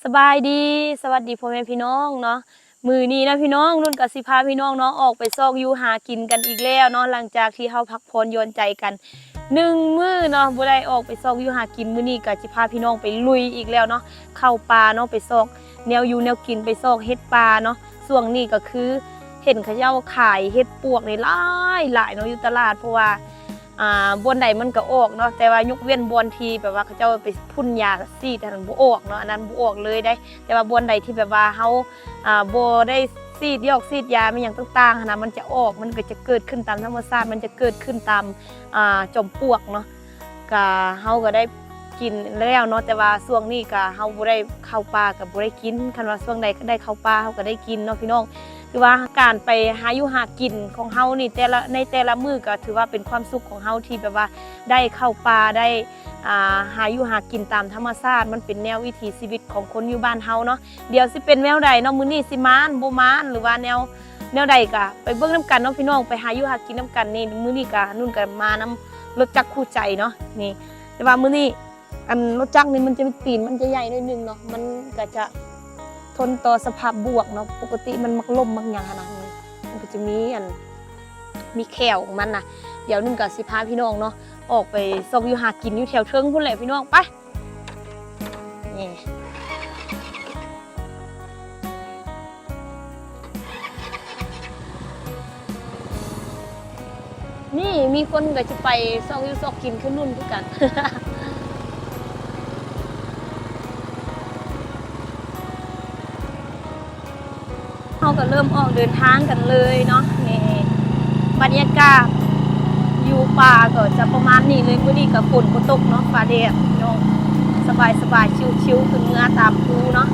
ສະບາຍດີ ສະຫວັດດີພໍ່ແມ່ພີ່ນ້ອງເນາະ. ມື້ນີ້ນະພີ່ນ້ອງ ນຸ່ນກະຊິພາພີ່ນ້ອງເນາະ ອອກໄປຊອກຢູ່ຫາກິນກັນອີກແລ້ວເນາະ. ຫຼັງຈາກທີ່ເຮົາພັກຜ່ອນຢ່ອນໃຈກັນໜຶ່ງມື້ເນາະ ບໍ່ໄດ້ອອກໄປຊອກຢູ່ຫາກິນ, ມື້ນີ້ກະຊິພາພີ່ນ້ອງໄປລຸຍອີກແລ້ວເນາະ. ເຂົ້າປ່າເນາະ ໄປຊອກແນວຢູ່ແນວກິນ ໄປຊອກເຫັດປ່າເນາະ. ຊ່ວງນີ້ກະຄືເຫັນເຂົາເຈົ້າຂາຍເຫັດປວກນີ້ຫຼາຍໆເນາະ ຢູ່ຕະຫຼາດ ເພາະວ່າ ອ່າ ບ່ອນໃດມັນກະອອກເນາະ ແຕ່ວ່າຍົກເວັ້ນບ່ອນທີ່ແບບວ່າເຂົາເຈົ້າໄປພົ່ນຢາສີດຫັ້ນບໍ່ອອກເນາະ ອັນນັ້ນບໍ່ອອກເລີຍເດ້. ແຕ່ວ່າບ່ອນໃດທີ່ແບບວ່າເຮົາ ອ່າ ບໍ່ໄດ້ສີດຢອກສີດຢາແມ່ນຫຍັງຕ່າງໆຫັ້ນນະ ມັນຈະອອກ ມັນກະຈະເກີດຂຶ້ນຕາມທຳມະຊາດ ມັນຈະເກີດຂຶ້ນຕາມ ອ່າ ຈອມປວກເນາະ. ກະເຮົາກະໄດ້ກິນແລ້ວເນາະ ແຕ່ວ່າຊ່ວງນີ້ກະເຮົາບໍ່ໄດ້ເຂົ້າປ່າກະບໍ່ໄດ້ກິນ. ຄັນວ່າຊ່ວງໃດກະໄດ້ເຂົ້າປ່າເຮົາກະໄດ້ກິນເນາະພີ່ນ້ອງ. ຄືວ່າການໄປຫາຢູ່ຫາກິນຂອງເຮົານີ້ ແຕ່ລະ ໃນແຕ່ລະມື້ກະຖືວ່າເປັນຄວາມສຸກຂອງເຮົາທີ່ແບບວ່າໄດ້ເຂົ້າປ່າ ໄດ້ ອ່າ ຫາຢູ່ຫາກິນຕາມທຳມະຊາດ. ມັນເປັນແນວວິຖີຊີວິດຂອງຄົນຢູ່ບ້ານເຮົາເນາະ. ດຽວຊິເປັນແນວໃດເນາະ ມື້ນີ້ຊິໝານບໍ່ໝານ ຫຼືວ່າແນວ ແນວໃດກະໄປເບິ່ງນຳກັນເນາະພີ່ນ້ອງ ໄປຫາຢູ່ຫາກິນນຳກັນ. ນີ້ ມື້ນີ້ກະນຸ່ນກະມານຳລົດຈັກຄູ່ໃຈເນາະ ນີ້ ແຕ່ວ່າມື້ນີ້ ອັນລົດຈັກນີ້ມັນຈະມີຕີນ ມັນຈະໃຫຍ່ໜ້ອຍໜຶ່ງເນາະ ມັນກະຈະທົນຕໍ່ສະພາບບວກເນາະ. ປົກກະຕິມັນມັກລົ້ມມັກຫຍັງຫັ້ນນະ ມັນກະຈະມີອັນ ມີແຂ້ວຂອງມັນນະ. ດຽວນຸ່ນກະຊິພາພີ່ນ້ອງເນາະ ອອກໄປຊອກຢູ່ຫາກິນຢູ່ແຖວເທິງພຸ້ນແຫຼະພີ່ນ້ອງ ໄປ. ນີ້ ນີ້ມີຄົນກະຊິໄປຊອກຢູ່ຊອກກິນຄືນຸ່ນຄືກັນ. ເຮົາກະເລີ່ມອອກເດີນທາງກັນເລີຍເນາະ. ນີ້ ບັນຍາກາດຢູ່ປ່າກະຈະປະມານນີ້ເລີຍ. ມື້ນີ້ກະຝົນບໍ່ຕົກເນາະ ຟ້າແດດເນາະ ສະບາຍໆ ຊິວໆ ຂຶ້ນເມືອຕາມພູເນາະ.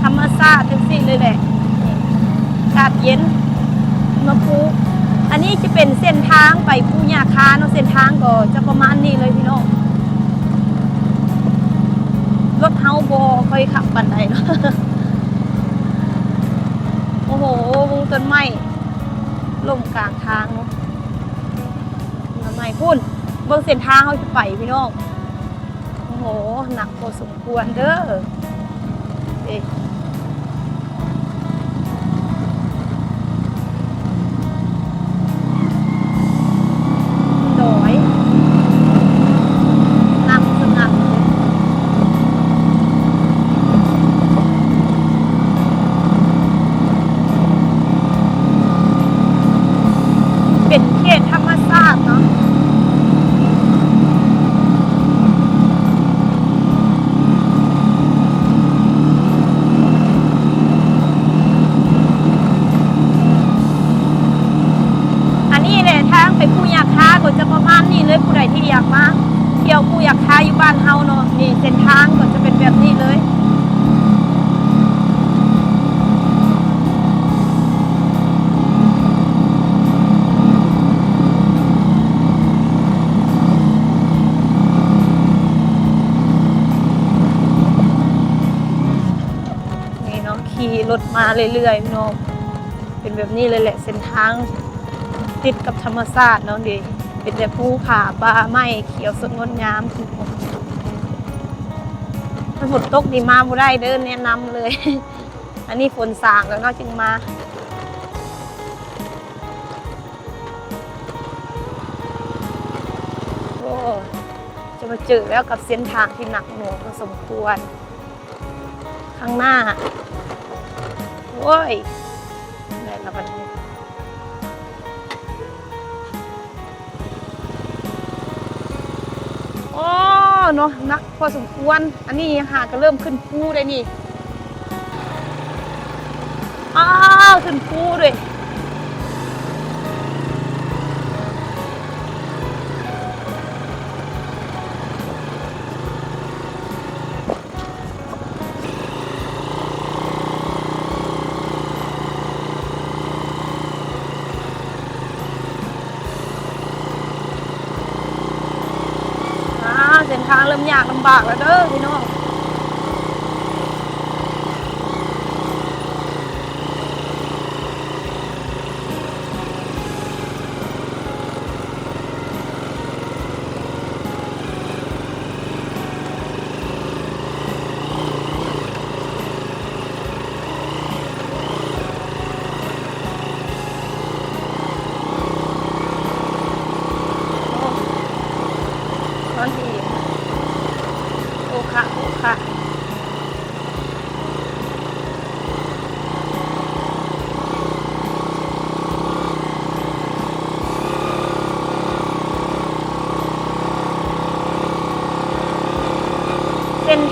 ທຳມະຊາດຈັ່ງຊີ້ເລີຍແຫຼະ ອາກາດເຢັນ ມາພູ. ອັນນີ້ຈະເປັນເສັ້ນທາງໄປພູຫຍ້າຄາເນາະ ເສັ້ນທາງກໍຈະປະມານນີ້ເລີຍພີ່ນ້ອງ. ລົດເຮົາບໍ່ຄ່ອຍຂັບປານໃດເນາະ. ໂອ້ໂຫ ເບິ່ງຕົ້ນໄມ້ລົ້ມກາງທາງເນາະ ຕົ້ນໄມ້ພຸ້ນ. ເບິ່ງເສັ້ນທາງເຮົາຊິໄປພີ່ນ້ອງ. ໂອ້ໂຫ ໜັກພໍສົມຄວນເດີ. ເອີ ດອຍ ໜັກສະໜັກເລີຍ. ເປັນເຂດທຳມະຊາດເນາະ. ອັນນີ້ແຫຼະ ທາງໄປພູຫຍ້າຄາກໍຈະປະມານນີ້ເລີຍ. ຜູ້ໃດທີ່ຢາກມາທ່ຽວພູຫຍ້າຄາຢູ່ບ້ານເຮົາເນາະ ນີ້ເສັ້ນທາງກໍຈະເປັນແບບນີ້ເລີຍ. ນີ້ເນາະ ຂີ່ລົດມາເລື້ອຍໆເນາະ ເປັນແບບນີ້ເລີຍແຫຼະ ເສັ້ນທາງຕິດກັບທຳມະຊາດເນາະ. ນີ້ເປັນແຕ່ພູຜາ ປ່າໄມ້ຂຽວສົດງົດງາມ. ມັນຝົນຕົກນີ້ມາບໍ່ໄດ້ເດີ ແນະນຳເລີຍ. ອັນນີ້ຝົນຊາງແລ້ວເນາະຈຶ່ງມາ. ໂອ້ ຈະມາເຈີແລ້ວກັບເສັ້ນທາງທີ່ໜັກໜ່ວງພໍສົມຄວນຂ້າງໜ້າ. ໂອ້ຍ ໄດ້ລະບັດນີ້. ອໍ ເນາະ ໜັກພໍສົມຄວນ. ອັນນີ້ຫາກະເລີ່ມຂຶ້ນພູໄດ໋ນີ້. ອ້າວ ຂຶ້ນພູເດ້. ອ່າ ເສັ້ນທາງເລີ່ມຍາກລຳບາກແລ້ວເດີພີ່ນ້ອງ.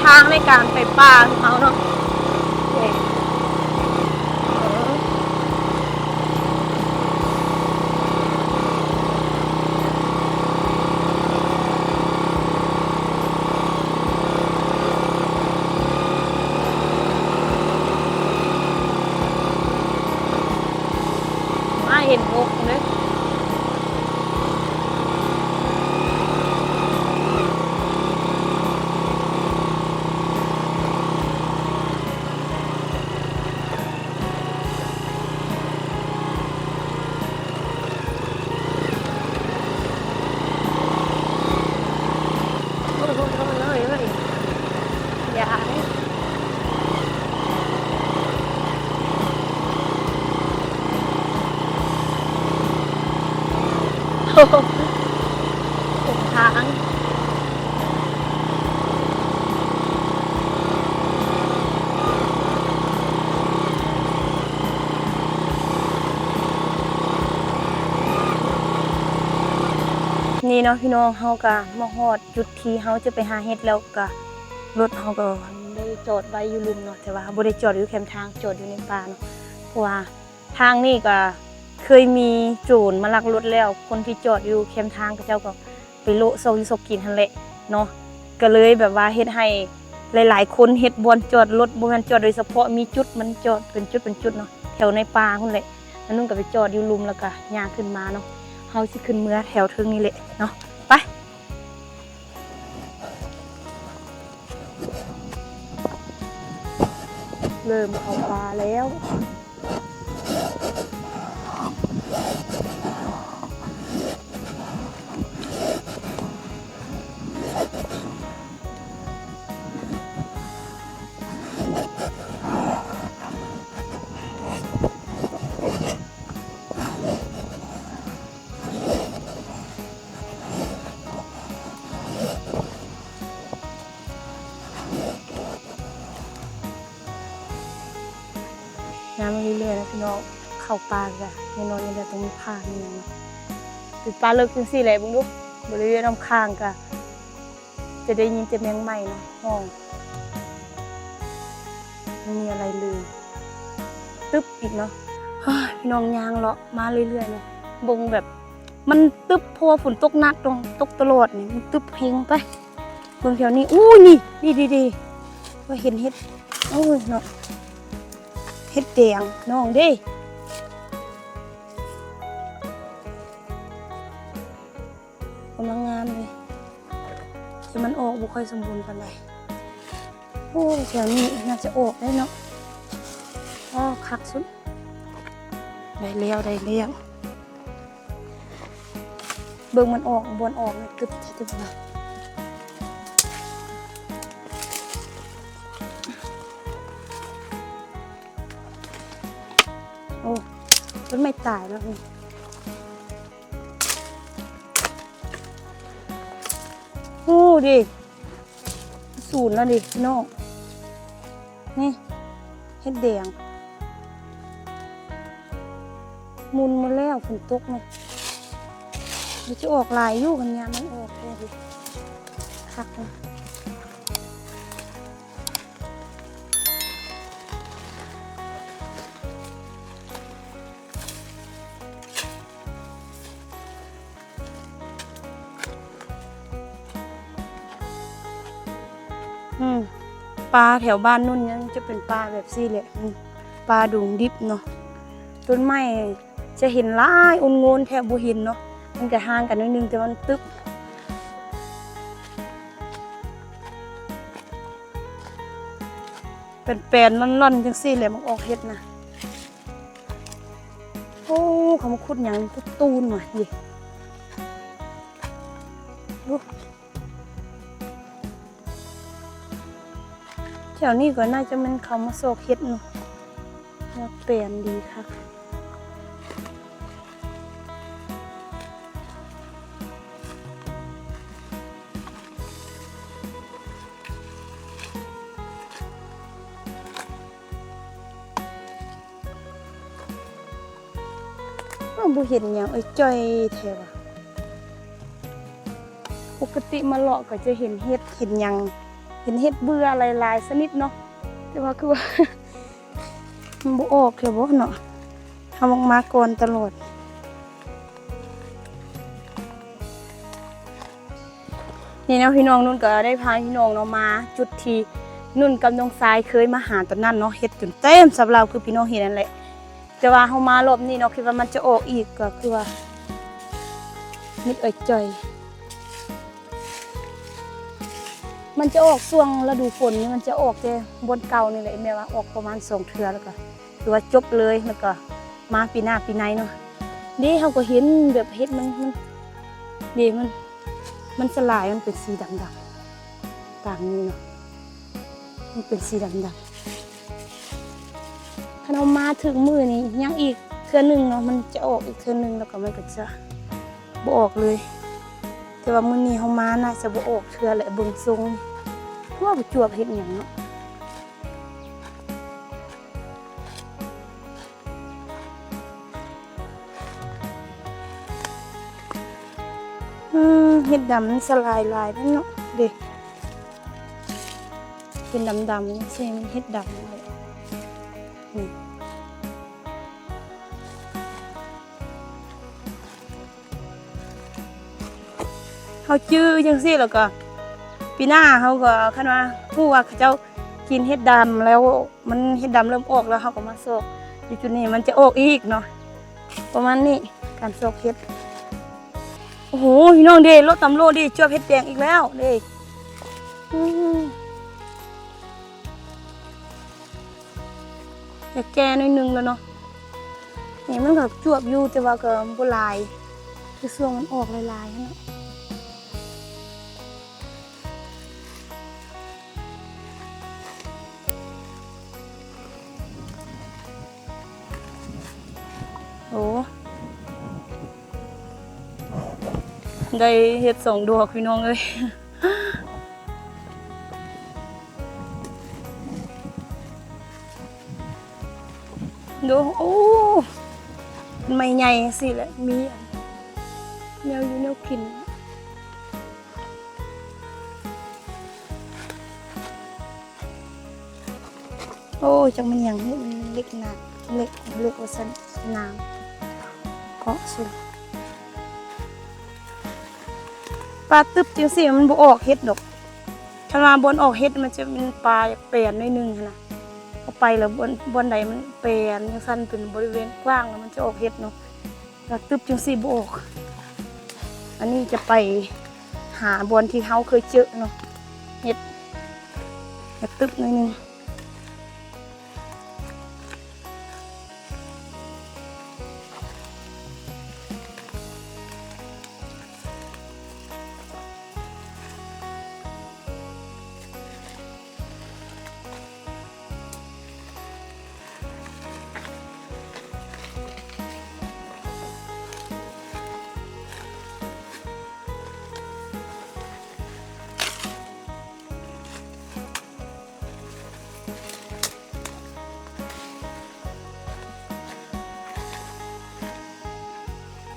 ທາງໃນການໄປປ່າຂອງເຮົາເນາະ. ມາເຫັນນົກເດ້. ໂອ້ຍ ໂອ້ຍ ໂອ້ຍ ໂອ້ຍ ຢ່າເດ້. ໂອ້ໂຫ ເປັນທາງ. ນີ້ເນາະພີ່ນ້ອງ ເຮົາກະມາຮອດຈຸດທີ່ເຮົາຈະໄປຫາເຫັດແລ້ວ ກະລົດເຮົາກໍໄດ້ຈອດໄວ້ຢູ່ລຸ່ມເນາະ ແຕ່ວ່າບໍ່ໄດ້ຈອດຢູ່ແຄມທາງ ຈອດຢູ່ໃນປ່າເນາະ ເພາະວ່າ ທາງນີ້ກໍເຄີຍມີໂຈນມາລັກລົດແລ້ວ ຄົນທີ່ຈອດຢູ່ແຄມທາງເຂົາເຈົ້າກໍໄປໂລະຊອກຢູ່ຊອກກິນຫັ້ນແຫຼະເນາະ ກໍເລີຍແບບວ່າເຮັດໃຫ້ຫຼາຍໆຄົນເຮັດບ່ອນຈອດລົດ ບໍ່ແມ່ນຈອດໂດຍສະເພາະ ມີຈຸດມັນຈອດເປັນຈຸດເປັນຈຸດເນາະ ແຖວໃນປ່າພຸ້ນແຫຼະ. ອັນນັ້ນກໍໄປຈອດຢູ່ລຸ່ມ ແລ້ວກໍຍ່າງຂຶ້ນມາເນາະ. ເຮົາຊິຂຶ້ນເມືອແຖວເທິງນີ້ແຫຼະເນາະ ໄປ. ເລີ່ມເຂົ້າປ່າແລ້ວ. ຍ່າງມາເລື້ອຍໆນະພີ່ນ້ອງ ເຂົ້າປ່າກະແນ່ນອນຢູ່ແລ້ວ ຕ້ອງມີປ່າມີຫຍັງເນາະ ເປັນປ່າເລິກຈັ່ງຊີ້ແຫຼະ. ເບິ່ງດູ ບໍລິເວນອ້ອມຂ້າງກະຈະໄດ້ຍິນແຕ່ແມງໄມ້ເນາະຮ້ອງ ບໍ່ມີອະໄລເລີຍ ຕຶບອີກເນາະ. ເຮີ້ຍ ພີ່ນ້ອງ ຍ່າງເລາະມາເລື້ອຍໆເນາະ ເບິ່ງແບບມັນຕຶບ ເພາະວ່າຝົນຕົກໜັກ ຕ້ອງຕົກຕະຫຼອດນີ້ ມັນຕຶບແຮງ. ໄປ ເບິ່ງແຖວນີ້ ອູ້ຍ ນີ້ ນີ້ເດ ວ່າເຫັນເຫັດ ໂອ້ຍເນາະ ເຫັດແດງນ້ອງເດ້ ກຳລັງງາມເລີຍ ແຕ່ມັນອອກບໍ່ຄ່ອຍສົມບູນປານໃດ. ໂອ້ ແຖວນີ້ໜ້າຈະອອກໄດ້ເນາະ ອ້າ ຄັກສຸດ ໄດ້ແລ້ວ ໄດ້ແລ້ວ. ເບິ່ງມັນອອກ ບ່ອນອອກນີ້ຕຶບ ຕຶບ ໂອ້ ຕົ້ນໄມ້ຕາຍແລ້ວນີ້. ໂອ້ ເດ້ ສູນແລ້ວນີ້ພີ່ນ້ອງ ນີ້ ເຫັດແດງ ມຸນໝົດແລ້ວ ຝົນຕົກນີ້ ມັນຈະອອກຫຼາຍຢູ່ ຄັນຍາມມັນອອກແທ້ເດ ຄັກນະ. ອືມ ປ່າແຖວບ້ານນຸ່ນຍັງຈະເປັນປ່າແບບຊີ້ແຫຼະ ອືມ ປ່າດົງດິບເນາະ ຕົ້ນໄມ້ຈະເຫັນຫຼາຍ ໂອນໂງນແທບບໍ່ເຫັນເນາະ ມັນກະຫ່າງກັນໜ້ອຍໜຶ່ງ ແຕ່ວ່າມັນຕຶບ ແປນໆ ລ່ອນໆ ຈັ່ງຊີ້ແຫຼະ ມັກອອກເຫັດນະ. ໂອ້ ເຂົາມາຂຸດຫຍັງ ຂຸດຕູນຫວານີ້ ໂອ້ ແຖວນີ້ກໍໜ້າຈະແມ່ນເຂົາມາຊອກເຫັດເນາະ ແລ້ວແປນດີຄັກ. ອ້າວ ບໍ່ເຫັນຫຍັງ ເອີຍ ຈ່ອຍແທ້ຫວາ. ປົກກະຕິມາເລາະກໍຈະເຫັນເຫັດເຫັນຫຍັງ ປັນເຫັດເບື່ອຫຼາຍໆຊະນິດເນາະ ແຕ່ວ່າຄືວ່າ ມັນບໍ່ອອກເທື່ອບໍ່ເນາະ ເຮົາມາກ່ອນຕະຫຼອດ. ນີ້ເນາະ ພີ່ນ້ອງ ນຸ່ນກໍໄດ້ພາພີ່ນ້ອງເນາະ ມາຈຸດທີ່ນຸ່ນກັບນ້ອງຊາຍເຄີຍມາຫາຕອນນັ້ນເນາະ ເຫັດຈົນເຕັມສຳເລົາ ຄືພີ່ນ້ອງເຫັນນັ້ນແຫຼະ. ແຕ່ວ່າເຮົາມາລອບນີ້ເນາະ ຄິດວ່າມັນຈະອອກອີກ ກໍຄືວ່າມິດເອີຍຈ່ອຍ. ມັນຈະອອກຊ່ວງລະດູຝົນນີ້ ມັນຈະອອກແຕ່ບ່ອນເກົ່ານີ້ແຫຼະ ແມ່ນວ່າອອກປະມານສອງເທື່ອ ແລ້ວກໍຖືວ່າຈົບເລີຍ ແລ້ວກໍມາປີໜ້າປີໃນເນາະ. ເດ້ ເຮົາກໍເຫັນແບບເຫັດມັນ ມັນ ເດ້ ມັນ ມັນສະຫຼາຍ ມັນເປັນສີດຳໆ ຕາມນີ້ເນາະ ມັນເປັນສີດຳໆ. ຄັນເຮົາມາຖືກມື້ນີ້ຍັງອີກເທື່ອໜຶ່ງເນາະ ມັນຈະອອກອີກເທື່ອໜຶ່ງ ແລ້ວກໍມັນກໍຈະບໍ່ອອກເລີຍ. ແຕ່ວ່າມື້ນີ້ເຮົາມາໜ້າຈະບໍ່ອອກເທື່ອແຫຼະ ເບິ່ງຊົງຄືວ່າບໍ່ຈວບເຮັດຫຍັງເນາະ. ອືມ ເຫັດດຳມັນສະຫຼາຍຫຼາຍເດ້ເນາະ ເດ້ ເປັນດຳໆ ຈັ່ງຊີ້ ເຫັດດຳນີ້ ນີ້ ເຮົາຈື່ຈັ່ງຊີ້ ແລ້ວກໍປີໜ້າເຮົາກໍ ຄັນວ່າຮູ້ວ່າເຂົາເຈົ້າກິນເຫັດດຳແລ້ວ ມັນເຫັດດຳເລີ່ມອອກແລ້ວ ເຮົາກໍມາຊອກຢູ່ຈຸດນີ້ ມັນຈະອອກອີກເນາະ ປະມານນີ້ ການຊອກເຫັດ. ໂອ້ໂຫ ພີ່ນ້ອງເດ້ ລົດຕຳໂຫຼເດ້ ຈວບເຫັດແດງອີກແລ້ວເດ້. ອືມ ຢາກແກ່ໜ້ອຍໜຶ່ງແລ້ວເນາະ ນີ້ມັນກໍຈວບຢູ່ ແຕ່ວ່າກໍບໍ່ຫຼາຍ ຄືຊ່ວງມັນອອກຫຼາຍໆຫັ້ນເນາະ. ໂອ້ ໄດ້ເຫັດສອງດອກ ພີ່ນ້ອງເອີຍ. ດູ ໂອ້ ໃໝ່ໃຫຍ່ຈັ່ງຊີ້ແຫຼະ ມີແນວຢູ່ແນວກິນ. ໂອ້ຍ ຈັກແມ່ນຫຍັງ ເຫັດເຫຼັກໜາ ເຫຼັກ ເຫຼັກວ່າຊັ້ນ ໜາມ ເກາະຊິ ປ່າຕຶບຈັ່ງຊີ້ມັນບໍ່ອອກເຫັດດອກ. ຄັນວ່າບ່ອນອອກເຫັດມັນຈະເປັນປ່າແປນໜ້ອຍໜຶ່ງຫັ້ນນະ ເຮົາໄປແລ້ວບ່ອນ ບ່ອນໃດມັນແປນຈັ່ງຊັ້ນ ເປັນບໍລິເວນກວ້າງ ແລ້ວມັນຈະອອກເຫັດເນາະ. ລະຕຶບຈັ່ງຊີ້ບໍ່ອອກ. ອັນນີ້ຈະໄປຫາບ່ອນທີ່ເຮົາເຄີຍເຈີເນາະ ເຫັດ ລະຕຶບໜ້ອຍໜຶ່ງ.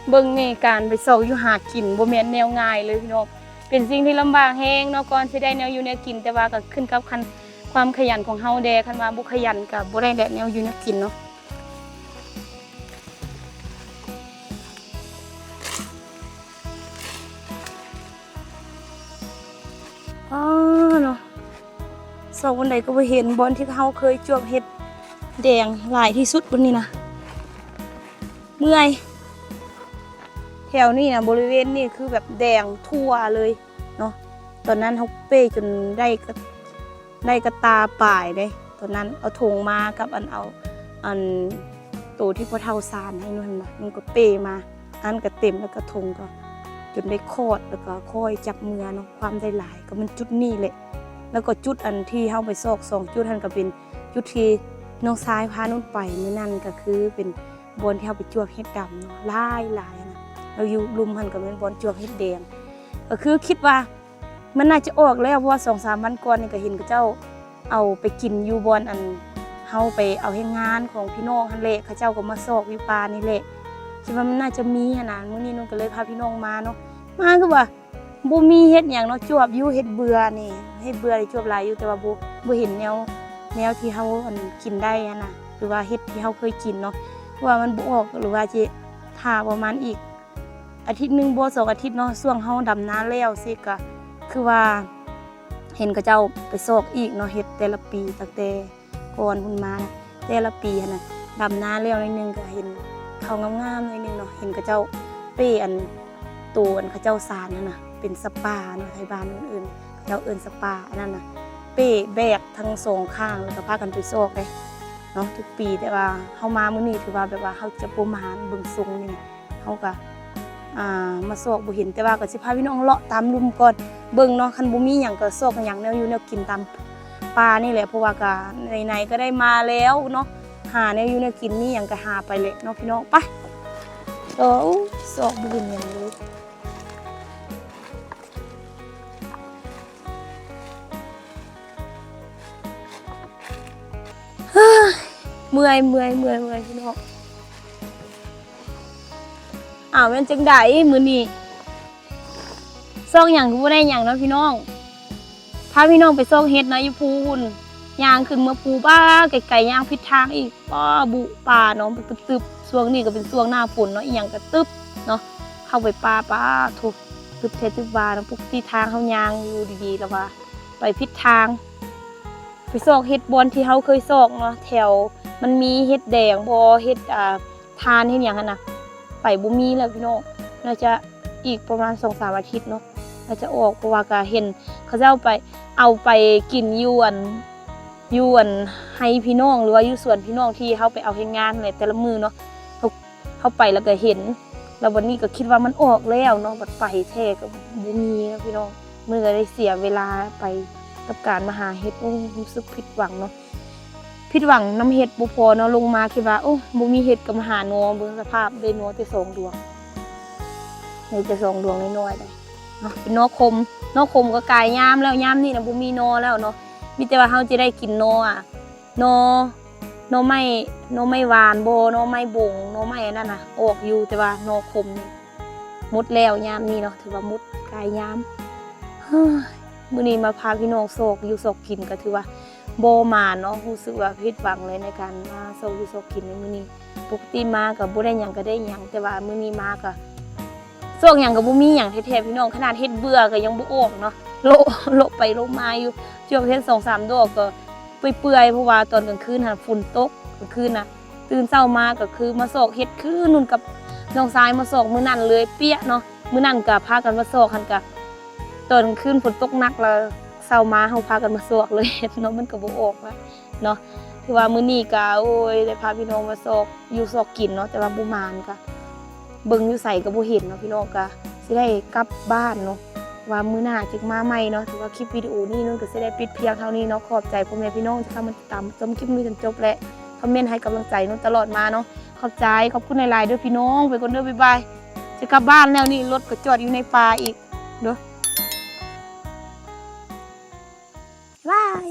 ເບິ່ງແນ່ ການໄປຊອກຢູ່ຫາກິນບໍ່ແມ່ນແນວງ່າຍເລີຍພີ່ນ້ອງ. ເປັນສິ່ງທີ່ລຳບາກແຮງເນາະ ກ່ອນຊິໄດ້ແນວຢູ່ແນວກິນ, ແຕ່ວ່າກໍຂຶ້ນກັບຄັນ ຄວາມຂະຫຍັນຂອງເຮົາແດ່, ຄັນວ່າບໍ່ຂະຫຍັນກໍບໍ່ໄດ້ແຫຼະແນວຢູ່ແນວກິນເນາະ. ອໍ ເນາະ ຊອກບ່ອນໃດກໍບໍ່ເຫັນ, ບ່ອນທີ່ເຮົາເຄີຍຈວບເຫັດແດງຫຼາຍທີ່ສຸດບ່ອນນີ້ນະ. ເມື່ອຍ ແຖວນີ້ນະ ບໍລິເວນນີ້ຄືແບບແດງທົ່ວເລີຍເນາະ. ຕອນນັ້ນເຮົາເປ້ຈົນໄດ້ກະ ໄດ້ກະຕ່າປາຍເດ້. ຕອນນັ້ນເອົາຖົງມາກັບອັນ ເອົາ ອັນໂຕທີ່ພໍ່ເຖົ້າສານໃຫ້ນັ້ນນະ, ມັນກໍເປ້ມາ ອັນນັ້ນກໍເຕັມ ແລ້ວກໍຖົງກໍຈົນໄດ້ຂອດ ແລ້ວກໍຄ່ອຍຈັບເມືອເນາະ. ຄວາມໄດ້ຫຼາຍກໍແມ່ນຈຸດນີ້ແຫຼະ, ແລ້ວກໍຈຸດອັນທີ່ເຮົາໄປຊອກສອງຈຸດຫັ້ນ ກໍເປັນຈຸດທີ່ນ້ອງຊາຍພານຸ່ນໄປມື້ນັ້ນ ກໍຄືເປັນ ບ່ອນທີ່ເຮົາໄປຈວບເຫັດດຳເນາະ ຫຼາຍໆນະ. ແລ້ວຢູ່ລຸ່ມຫັ້ນກໍແມ່ນບ່ອນຈວບເຫັດແດງ. ກໍຄືຄິດວ່າມັນໜ້າຈະອອກແລ້ວ ເພາະວ່າສອງສາມວັນກ່ອນນີ້ກໍເຫັນເຂົາເຈົ້າເອົາໄປກິນຢູ່ບ່ອນ ອັນ ເຮົາໄປເອົາແຮງງານຂອງພີ່ນ້ອງຫັ້ນແຫຼະ, ເຂົາເຈົ້າກໍມາຊອກຢູ່ປ່ານີ້ແຫຼະ. ຄິດວ່າມັນໜ້າຈະມີຫັ້ນນະ. ມື້ນີ້ນຸ່ນກໍເລີຍພາພີ່ນ້ອງມາເນາະ, ມາຄືວ່າ ບໍ່ມີເຫັດຫຍັງເນາະ ຈວບຢູ່ ເຫັດເບື່ອນີ້ ເຫັດເບື່ອນີ້ຈວບຫຼາຍຢູ່ ແຕ່ວ່າບໍ່ ບໍ່ເຫັນແນວ ແນວທີ່ເຮົາ ອັນ ກິນໄດ້ຫັ້ນນະ ຫຼືວ່າເຫັດທີ່ເຮົາເຄີຍກິນເນາະ ເພາະວ່າມັນບໍ່ອອກ ຫຼືວ່າຊິຖ້າປະມານອີກອາທິດໜຶ່ງບໍ່ ສອງອາທິດເນາະ ຊ່ວງເຮົາດຳນາແລ້ວຊີ້ກະ ຄືວ່າເຫັນເຂົາເຈົ້າໄປຊອກອີກເນາະ ເຫັດແຕ່ລະປີ ຕັ້ງແຕ່ ກ່ອນພຸ້ນມາ ແຕ່ລະປີຫັ້ນນະ ດຳນາແລ້ວໜ້ອຍໜຶ່ງ ກໍເຫັນເຂົາງາມໆໜ້ອຍໜຶ່ງເນາະ ເຫັນເຂົາເຈົ້າເປ້ອັນ ໂຕອັນເຂົາເຈົ້າສານຫັ້ນນະ ເປັນສະປາເນາະ ໄທບ້ານເອີ້ນ ເຂົາເຈົ້າເອີ້ນສະປາ ອັນນັ້ນນະ ເປ້ແບກທັງສອງຂ້າງ ແລ້ວກໍພາກັນໄປຊອກເດ້ເນາະ ທຸກປີ ແຕ່ວ່າເຮົາມາມື້ນີ້ ຖືວ່າແບບວ່າເຮົາຈະບໍ່ມາ ເບິ່ງຊົງນີ້ ເຮົາກະ ອ່າ ມາຊອກບໍ່ເຫັນ ແຕ່ວ່າກໍຊິພາພີ່ນ້ອງເລາະຕາມລຸ່ມກ່ອນ ເບິ່ງເນາະ ຄັນບໍ່ມີຫຍັງກໍຊອກຫຍັງແນວຢູ່ແນວກິນຕາມປ່ານີ້ແຫຼະ ເພາະວ່າກະໄຫນໆກໍໄດ້ມາແລ້ວເນາະ ຫາແນວຢູ່ແນວກິນ ມີຫຍັງກໍຫາໄປແຫຼະເນາະພີ່ນ້ອງ ໄປ ໂອ້ ຊອກບໍ່ເຫັນຫຍັງເລີຍ. ເມື່ອຍ ເມື່ອຍ ເມື່ອຍ ເມື່ອຍ ພີ່ນ້ອງ ອ້າວ ແມ່ນຈັ່ງໃດມື້ນີ້ ຊອກຫຍັງຄືບໍ່ໄດ້ຫຍັງເນາະພີ່ນ້ອງ ພາພີ່ນ້ອງໄປຊອກເຫັດເນາະ ຢູ່ພູພຸ້ນ ຍ່າງຂຶ້ນເມືອພູ ປ້າ ໄກໆ ຍ່າງຜິດທາງອີກ ປ້າ ບຸປ່າເນາະ ຕຶບໆ ຊ່ວງນີ້ກໍເປັນຊ່ວງໜ້າຝົນເນາະ ອີ່ຫຍັງກໍຕຶບເນາະ ເຂົ້າໄປປ່າ ປ້າ ໂທ້ ຕຶບແທ້ຕຶບວ່າເນາະ ປົກກະຕິທາງເຮົາຍ່າງຢູ່ດີໆ ແລ້ວວ່າໄປຜິດທາງ ໄປຊອກເຫັດບ່ອນທີ່ເຮົາເຄີຍຊອກເນາະ ແຖວມັນມີເຫັດແດງບໍ່ ເຫັດ ອ່າ ຖ່ານ ເຫັດຫຍັງຫັ້ນນະ ໄປບໍ່ມີແລ້ວພີ່ນ້ອງ ໜ້າຈະອີກປະມານສອງສາມອາທິດເນາະ ໜ້າຈະອອກ ເພາະວ່າກະເຫັນເຂົາເຈົ້າໄປ ເອົາໄປກິນຢູ່ອັນ ຢູ່ອັນໄຮ່ພີ່ນ້ອງ ຫຼືວ່າຢູ່ສວນພີ່ນ້ອງທີ່ເຮົາໄປເອົາເຮັດງານແຫຼະ ແຕ່ລະມື້ເນາະ ເຮົາ ເຮົາໄປແລ້ວກໍເຫັນ ແລ້ວບັດນີ້ກໍຄິດວ່າມັນອອກແລ້ວເນາະ ບັດໄປແທ້ກໍບໍ່ມີເນາະພີ່ນ້ອງ ມື້ນີ້ກໍໄດ້ເສຍເວລາໄປກັບການມາຫາເຫັດ ໂອ້ ຮູ້ສຶກຜິດຫວັງເນາະ ຜິດຫວັງນຳເຫັດບໍ່ພໍເນາະ ລົງມາຄິດວ່າ ໂອ້ ບໍ່ມີເຫັດກໍມາຫາໜໍ່ ເບິ່ງສະພາບໄດ້ໜໍ່ແຕ່ສອງດວງ ໄດ້ແຕ່ສອງດວງນ້ອຍໆ ໄດ໋ເນາະ ເປັນໜໍ່ຂົມ ໜໍ່ຂົມກໍກາຍຍາມແລ້ວ ຍາມນີ້ນະບໍ່ມີໜໍ່ແລ້ວເນາະ ມີແຕ່ວ່າເຮົາຈະໄດ້ກິນໜໍ່ ອາ ໜໍ່ ໜໍ່ໄມ້ ໜໍ່ໄມ້ຫວານບໍ່ ໜໍ່ໄມ້ບົງ ໜໍ່ໄມ້ອັນນັ້ນນະ ອອກຢູ່ ແຕ່ວ່າໜໍ່ຂົມນີ້ໝົດແລ້ວ ຍາມນີ້ເນາະ ຖືວ່າໝົດກາຍຍາມ ເຮີ້ຍ ມື້ນີ້ມາພາພີ່ນ້ອງຊອກຢູ່ຊອກກິນ ກໍຖືວ່າບໍ່ໝານເນາະ ຮູ້ສຶກວ່າຜິດຫວັງເລີຍໃນການມາຊອກຢູ່ຊອກກິນໃນມື້ນີ້ ປົກກະຕິມາກໍບໍ່ໄດ້ຫຍັງກໍໄດ້ຫຍັງ ແຕ່ວ່າມື້ນີ້ມາກໍ ຊອກຫຍັງກໍບໍ່ມີຫຍັງແທ້ໆ ພີ່ນ້ອງ ຂະໜາດເຫັດເບື່ອກໍຍັງບໍ່ອອກເນາະ ເລາະ ເລາະໄປເລາະມາຢູ່ ຈວບເຫັດສອງສາມດອກກໍເປື່ອຍໆ ເພາະວ່າຕອນກາງຄືນຫັ້ນຝົນຕົກ ກາງຄືນນະ ຕື່ນເຊົ້າມາກໍຄືມາຊອກເຫັດຄືນຸ່ນກັບນ້ອງຊາຍມາຊອກມື້ນັ້ນເລີຍເປຍເນາະ ມື້ນັ້ນກໍພາກັນມາຊອກຫັ້ນກະ ຕອນກາງຄືນຝົນຕົກໜັກ ແລ້ວເຊົ້າມາເຮົາພາກັນມາຊອກເລີຍເນາະ ມັນກໍບໍ່ອອກລະເນາະ ຖືວ່າມື້ນີ້ກະ ໂອ້ຍ ໄດ້ພາພີ່ນ້ອງມາຊອກ ຢູ່ຊອກກິນເນາະ ແຕ່ວ່າບໍ່ໝານ ກະເບິ່ງຢູ່ໃສກໍບໍ່ເຫັນເນາະ ພີ່ນ້ອງ ກະຊິໄດ້ກັບບ້ານເນາະ ວ່າມື້ໜ້າຈຶ່ງມາໃໝ່ເນາະ ຖືວ່າຄລິບວິດີໂອນີ້ນຸ່ນກໍຊິໄດ້ປິດພຽງເທົ່ານີ້ເນາະ ຂອບໃຈພໍ່ແມ່ພີ່ນ້ອງທີ່ເຂົ້າມາຕິດຕາມຊົມຄລິບນີ້ຈົນຈົບ ແລະ ຄອມເມັນໃຫ້ກຳລັງໃຈນຸ່ນຕະຫຼອດມາເນາະ ຂອບໃຈ ຂອບຄຸນຫຼາຍໆເດີ້ພີ່ນ້ອງ ໄປກ່ອນເດີ້ ບາຍບາຍ ຈະກັບບ້ານແລ້ວນີ້ ລົດກໍຈອດຢູ່ໃນປ່າອີກເດີ້ ບາຍບາຍ.